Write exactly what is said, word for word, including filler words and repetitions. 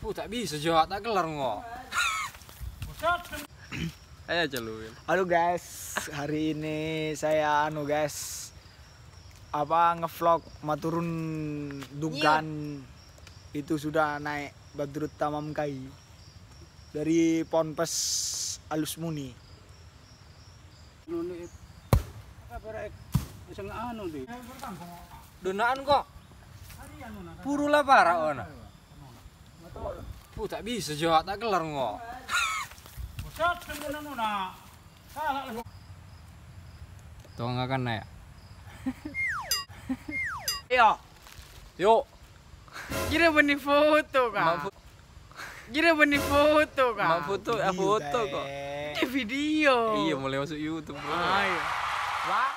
Uh, tak bisa, Jo, tak kelar, ngo. Ayo, Celu. Halo, guys, hari ini saya, anu, guys, apa, ngevlog maturun Dugan. Itu sudah naik Badrut Tamam Kai dari Ponpes Alus Muni. Anu, ni, apa, rek? Seng anu, di. Donaan kok. Puru la para, ona. Puh, tak bisa, Jo, tak kelar, ngo. Pusat, seng anu, nak. Salah, lu. Tong akan, ya. Iya. Yuk. Kira bani foto, Kak. Ma fo- Kira bani foto, Kak. Ma foto, ah, foto kok. Di video. Iya, mulai masuk YouTube, bro. Ayo. Wah.